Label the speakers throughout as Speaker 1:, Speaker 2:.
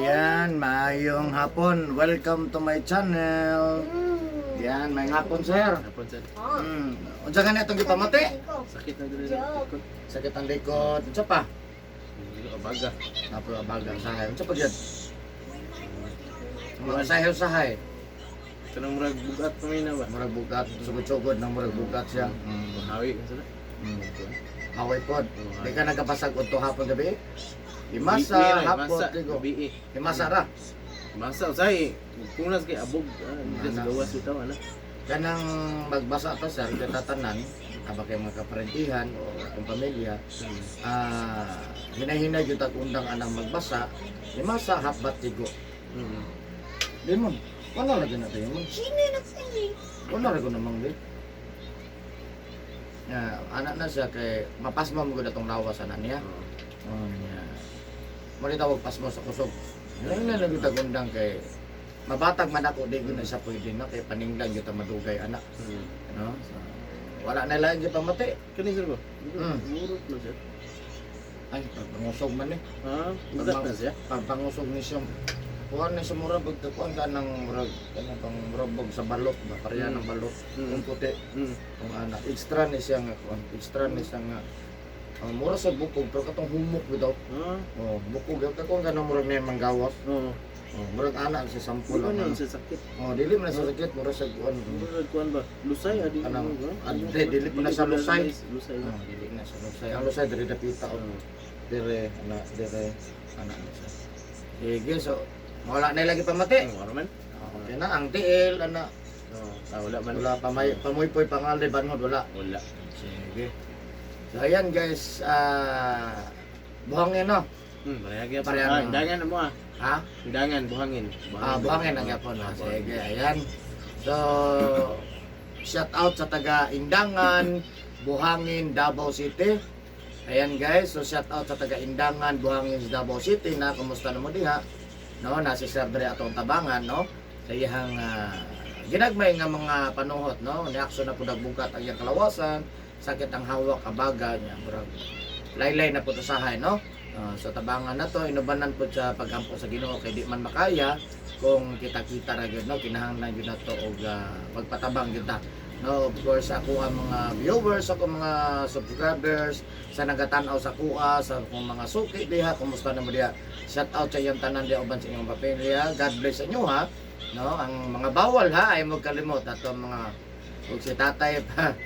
Speaker 1: Ayan, maayong hapon. Welcome to my channel. Yan, maayong hapon, sir.
Speaker 2: Hapon, sir.
Speaker 1: Unsa gani atong gipamati?
Speaker 2: Sakit na diri sa likod.
Speaker 1: Sakit ang likod. Unsa pa?
Speaker 2: Abaga.
Speaker 1: Napo abagang sahay. Unsa pa gyud? Mga sahay-sahay.
Speaker 2: Kanang murag bugat pa may na ba?
Speaker 1: Murag bugat, sugod-sugod nang murag bugat siya.
Speaker 2: Hawi ka sila.
Speaker 1: Haway pod. Di ka nagkapasag udto hapon gabi? Imasa hapon tigo.
Speaker 2: Gabi.
Speaker 1: Imasa ra.
Speaker 2: Masa usay. Punas kay abog. Dili sa
Speaker 1: Ana.
Speaker 2: gawas bitaw ana.
Speaker 1: Kanang magbasa ta, sir, kita tanan aba kay mga kaparentihan o atong pamilya, hinahinay gyud tag undang anang magbasa, imasa hapbat tigo. Limon. Wala lagi na tayo mo. Wala lagi namang di. Ya, anak na siya kay mapasmo mo gud atong lawas ana niya. Oh, niya. Mo ni tawag pasmo sa kusog. Hinay lang gyud tag undang kay mabatag man ako, di gud na siya pwede na kay paninglan gyud ta madugay anak, no? So, wala na lang gyud pamati.
Speaker 2: Kani sir ba? Murot na sir.
Speaker 1: Ay, pagpangusog man eh.
Speaker 2: Ha? Bugat na siya.
Speaker 1: Pagpangusog ni siya. Kuan ni sa murag kuan ka ng murag kanang pang murag sa balot ba pareha ng balot. Kung puti kung ana extra ni siya nga kuan, extra ni siya nga. Mura sa bukog pero katong humok bitaw.
Speaker 2: Ha?
Speaker 1: Oh, bukog ka kuan ka ng murag na manggawas.
Speaker 2: Oo.
Speaker 1: Oh, murag ana sa
Speaker 2: Di
Speaker 1: sampol
Speaker 2: ba
Speaker 1: ang
Speaker 2: nun
Speaker 1: ana.
Speaker 2: siya sakit?
Speaker 1: Oh, dili man sa sakit, mura sa kuan.
Speaker 2: Murag kuan ba? Lusay adi.
Speaker 1: Anang- adi, dili pa na sa lusay.
Speaker 2: Lusay.
Speaker 1: Oh, dili na sa lusay. Ang lusay diri dapita oh. Dire ana dire ana na siya. Sige, so wala na lagi pamati.
Speaker 2: Wala man.
Speaker 1: Okay na ang tiil ana.
Speaker 2: Oo. Ah, wala man.
Speaker 1: Wala pa may pamuypoy pangalay banhod wala.
Speaker 2: Wala.
Speaker 1: Sige. So ayan guys, buhangin no.
Speaker 2: Pareha gyapon.
Speaker 1: Pareha
Speaker 2: Ah,
Speaker 1: na.
Speaker 2: indangan na mo ah.
Speaker 1: Ha?
Speaker 2: Indangan, buhangin.
Speaker 1: Ah, buhangin ang gyapon. Ah, sige, ayan. So shout out sa taga Indangan, Buhangin, Davao City. Ayan guys, so shout out sa taga Indangan, Buhangin, Davao City na kumusta na mo diha? No, nasi Sir Dre atong tabangan, no? Sa iyang ginagmay nga mga panuhot, no? Niakso na pud bugat ang iyang kalawasan, sakit ang hawak abaga niya, murag laylay na po to sahay, no? So tabangan na to, inubanan po sa pagampo sa Ginoo kay di man makaya kung kita-kita ra gyud, no, kinahanglan gyud nato og pagpatabang gyud ta, no? Of course, ako ang mga viewers, ako mga subscribers sa nagatan-aw sa kuha sa akong mga suki diha, kumusta na mo diha? Shout out sa iyong tanan diha uban sa inyong pamilya. God bless sa inyo ha, no? Ang mga bawal ha ay magkalimot ato mga ug si tatay pa,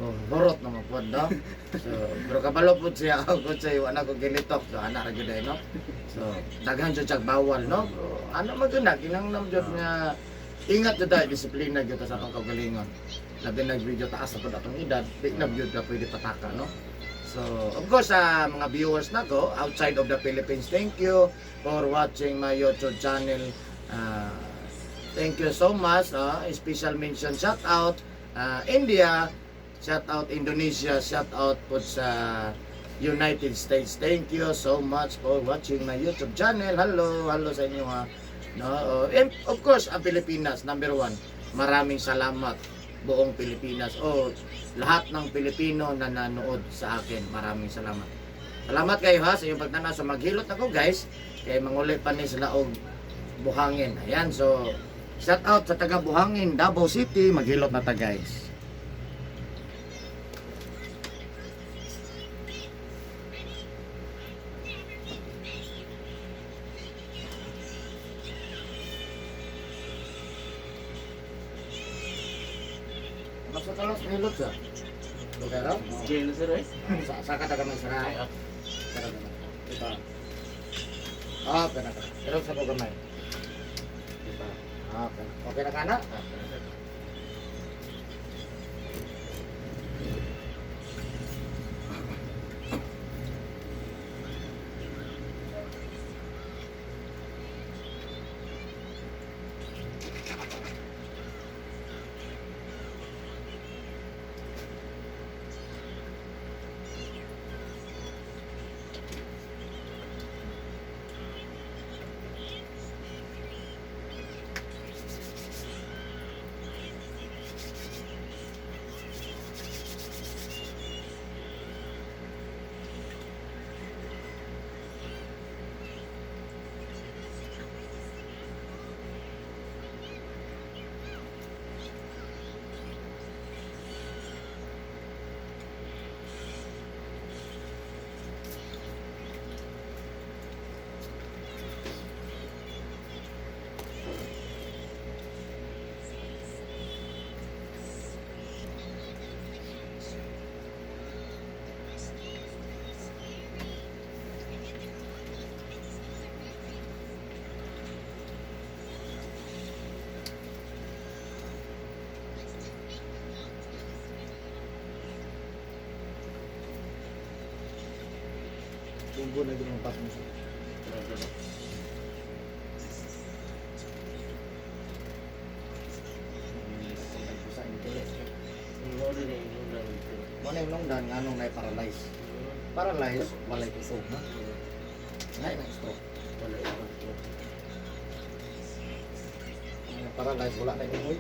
Speaker 1: oh, hurot na mo pod, no? So pero kabalo pod siya ako siya wala ko gilitok, so ana ra gyud ay, no? So daghan jud siyag bawal, no? Pero ano man gyud na kinahanglan jud nga ingat jud tayo, disiplina jud ta sa atong kaugalingon, labi nag video taas na pod atong edad, di na jud na pwede pataka, no? So of course sa mga viewers nako outside of the Philippines, thank you for watching my YouTube channel. Thank you so much. Special mention, shout out India, shout out Indonesia, shout out po sa United States. Thank you so much for watching my YouTube channel. Hello, hello sa inyo ha. No, oh, and of course, ang Pilipinas, number one. Maraming salamat buong Pilipinas o lahat ng Pilipino na nanood sa akin. Maraming salamat. Salamat kayo ha sa inyong pagtanaw. So maghilot ako guys kay manguli pa ni sila og buhangin. Ayan, so shout out sa taga Buhangin, Davao City. Maghilot na ta guys. Masa kalas hilot sa? Okay raw?
Speaker 2: Okay na sir eh.
Speaker 1: Sa ka taga man sara. Sara gamay. Ito. Ah, okay na ka. Pero sa ko gamay. Ito. Ah, okay na. Okay na ka na? Okay na, sir. Sugod na gyud ang pasmo siya. Sa intellect.
Speaker 2: Mo rin na yung nung
Speaker 1: Mo na yung nungdan nga anong na-paralyze. Paralyze, walay kusog na. Ngay na stroke.
Speaker 2: Wala ibang.
Speaker 1: Ang paralyze, wala na imoy.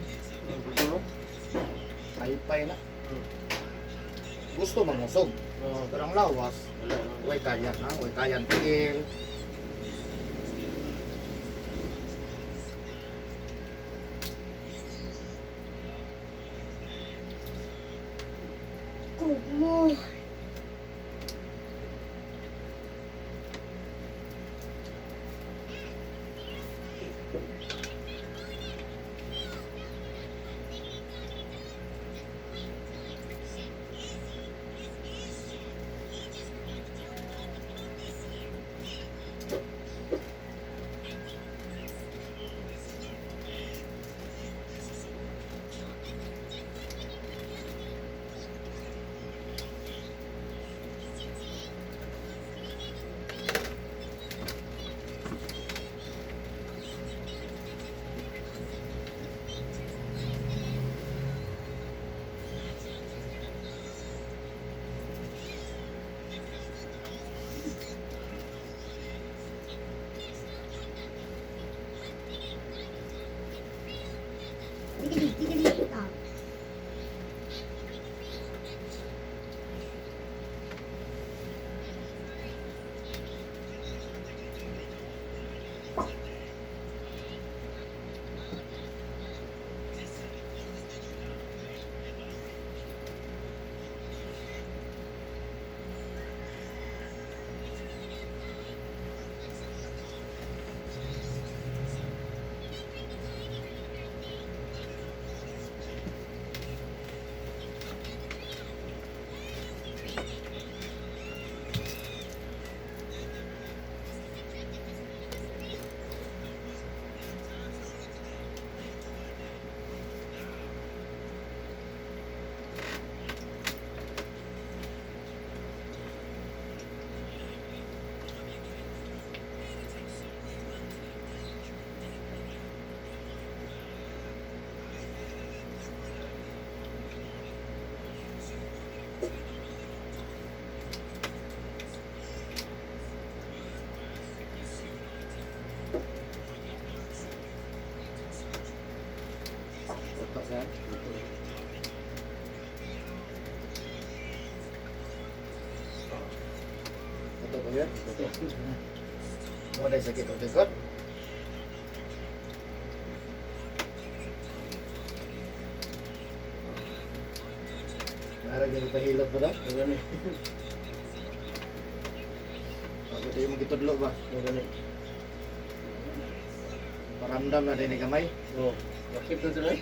Speaker 1: Aypay na. Gusto mangusog.
Speaker 2: Oo.
Speaker 1: Pero ang lawas,
Speaker 2: Wala.
Speaker 1: way kaya na, way kaya ang tiil.
Speaker 3: Kumo. Dikit, dikit, dikit. Ah.
Speaker 1: Utak siya. Ito ba yun? Mo na sakit o likod. Nara ganito pahilot ba daw?
Speaker 2: Wala.
Speaker 1: Pagod tayo magitudlo ba?
Speaker 2: Wala.
Speaker 1: Paramdam na din ni kamay.
Speaker 2: Oh, bakit na tuloy?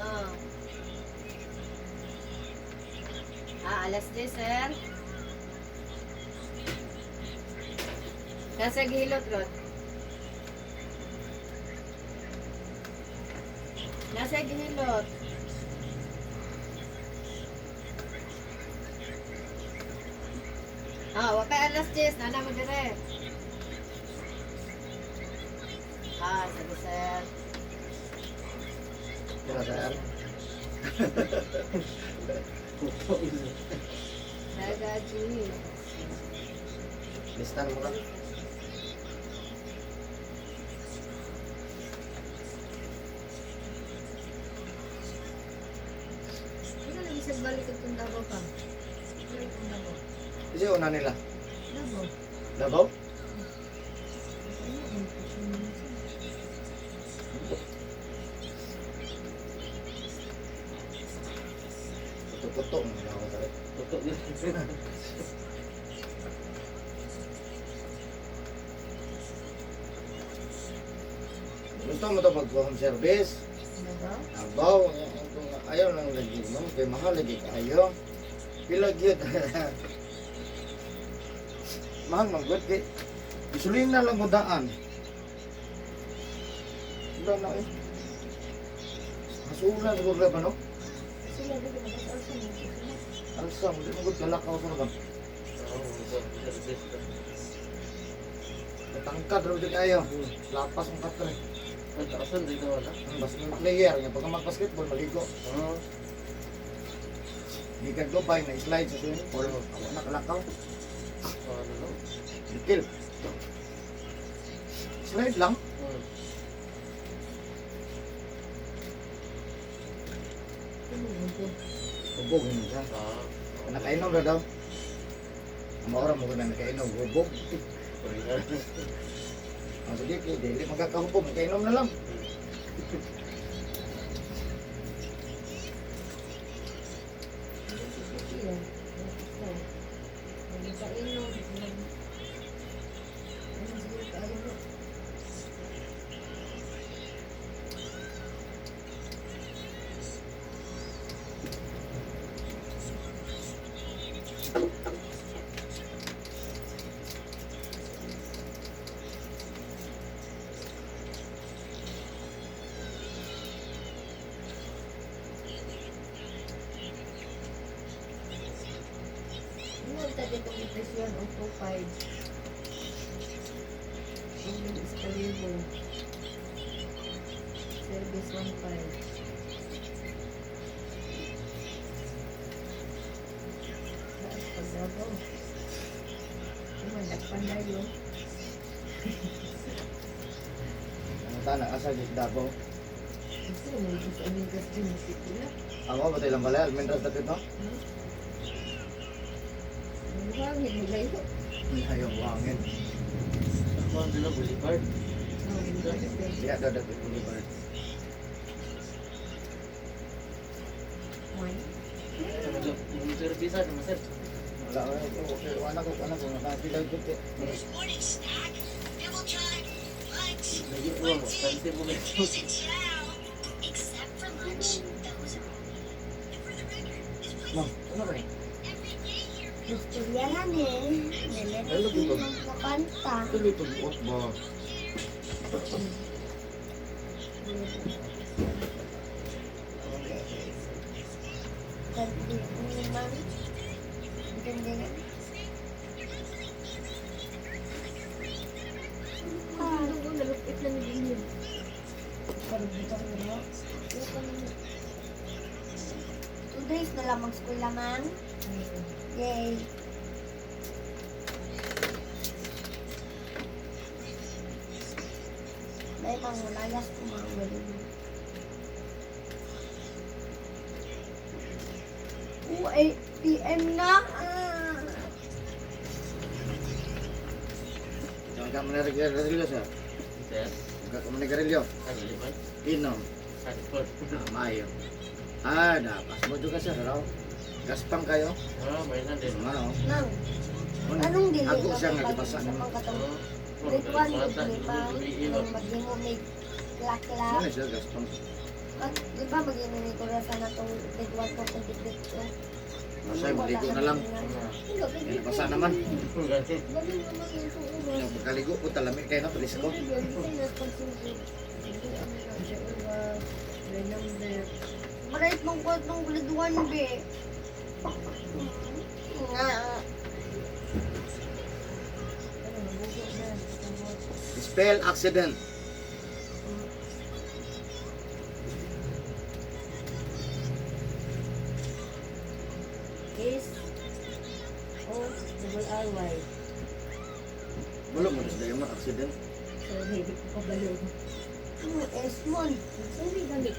Speaker 4: Oh. Ah, alas 10, sir. Nasa gilot, Rod. Nasa gilot. Ah, wapay alas 10. Nana mo dire. Ah, sige, sir.
Speaker 1: Tira, sir.
Speaker 4: Saga, G.
Speaker 1: Listan mo ka.
Speaker 3: Ano lagi sa balik itong Davao pa? Balik itong Davao.
Speaker 1: Kasi una nila.
Speaker 3: Davao.
Speaker 1: Davao?
Speaker 3: Ano, ang puso mo siya.
Speaker 1: Puto-puto. Mga ako talaga.
Speaker 2: Totoo yun.
Speaker 1: Gusto mo to pag home service?
Speaker 3: Davao?
Speaker 1: Abaw, kung ayaw lang lagi mo, kay mahal lagi kayo. Pila gyud. Mahal man gud kay gasolina lang mo daan. Wala na eh. Hasula siguro ba no?
Speaker 3: Sila dito mag-alsa mo.
Speaker 1: Alsa mo di mo gud kalakaw sa ba.
Speaker 2: Oo, service.
Speaker 1: Katangkad ra gud kayo. Lapas ang katre.
Speaker 2: Ang taasan dito wala.
Speaker 1: Ang basketball player nga pag mag-basketball maligo.
Speaker 2: Oo.
Speaker 1: Gikan Dubai na slide sa swimming pool. Awa na kalakaw.
Speaker 2: Ano no?
Speaker 1: Dikil. Slide lang. Hubog yun siya.
Speaker 2: Ah.
Speaker 1: Nakainom na daw. Maura mo na nakainom. Hubog. Ah, sige, kay dili magkakahubog. Nakainom na lang.
Speaker 3: Ano 2.5. Ang iskalibo. Service 1.5. Taas pagdabaw. Malakpan na yun.
Speaker 1: Ang tana, asa di Davao.
Speaker 3: Gusto mo, sa aming gas din, masipila.
Speaker 1: Ako ba tayo lang balay? Almendras dapit no?
Speaker 3: Ang hangin, nilayo.
Speaker 1: Ayaw, buhangin.
Speaker 2: Ako ang sila Boulevard.
Speaker 3: Oh,
Speaker 1: Siya daw dapit Boulevard.
Speaker 3: One.
Speaker 2: Yung service ano sir?
Speaker 1: Wala ko. Okay, wala ko. Wala ko. Nakapila ko.
Speaker 2: Lagi mo mo. Kanti mo medyo.
Speaker 1: Ma'am, ano ba eh?
Speaker 3: Istorya na ni.
Speaker 1: Hello, Tito.
Speaker 3: Nakanta.
Speaker 1: Tuloy tubuot ba?
Speaker 3: Ganti ni mami. Ganda na. Ah, nalupit na ni Billy. 2 days na lang mag-school lamang. Yay! May mangulayas ko mga galing. Oh, 8 p.m. na. Ah.
Speaker 1: Nagka mo na garilyo, sir.
Speaker 2: Sir.
Speaker 1: Nagka mo na garilyo.
Speaker 2: Ano man?
Speaker 1: Inom.
Speaker 2: Sanford.
Speaker 1: Ah, mayo. Ah, dapas mo juga sir. Raw. Gaspang kayo.
Speaker 2: Ah, may nan din.
Speaker 1: Ano?
Speaker 3: Ma'am, anong dili
Speaker 1: Ako siya nga gibasa
Speaker 3: sa
Speaker 1: naman.
Speaker 3: mga katong
Speaker 2: Oh.
Speaker 3: grade 1, grade 3 pa, nang maghimo may klak-klak.
Speaker 1: Ano siya gaspang?
Speaker 3: At di ba mag-inom ko na sana itong grade 1 ko kung grade 2.
Speaker 1: Masay, maligo na lang. Yan, basa naman. Yung pagkaligo ko, talami kayo na, presko.
Speaker 3: Marait mong kuwat ng grade 1, be. Nga.
Speaker 1: Spell accident.
Speaker 4: S O double R Y.
Speaker 1: Wala mo, sa mo, accident.
Speaker 4: Sorry, di ko kabalo.
Speaker 3: Ano, S1.
Speaker 4: Sorry, gani.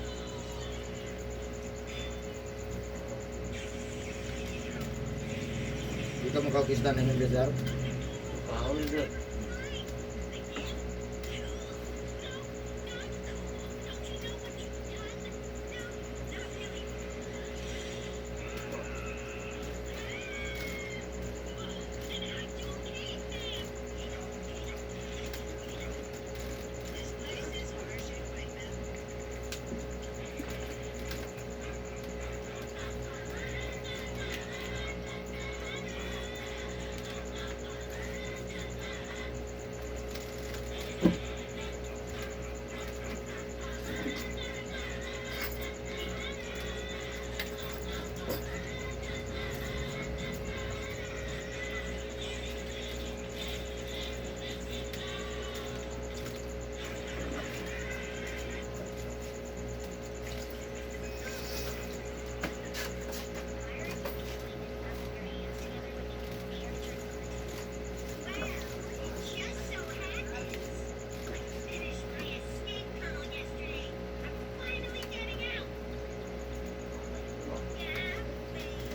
Speaker 1: Dito mo kakisda na hindi, sir.
Speaker 2: Kaon sir.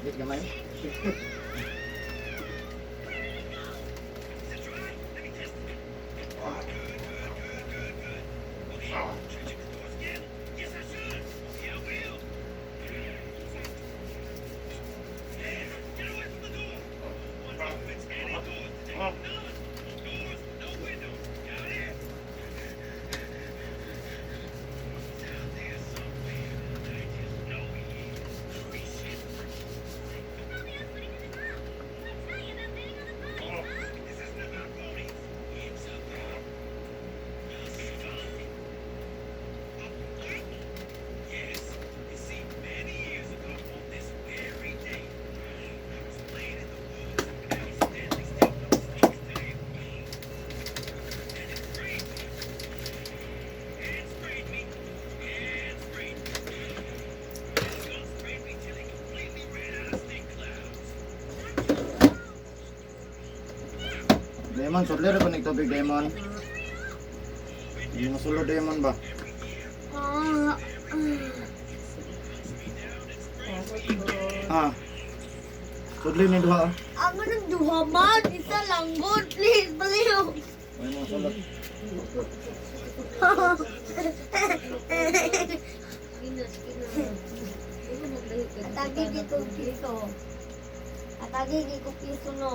Speaker 1: Bit gamay. Demon, sudli ra pa nig tubig, Demon. Hindi mo sulod, Demon ba?
Speaker 3: Ah,
Speaker 1: Ha? Sudli ni duha. Ah.
Speaker 3: Ang anong duha man? Isa lang, God, please, baliw.
Speaker 1: May mga sulod.
Speaker 3: Atagi di ko piso. Atagi di ko piso, no.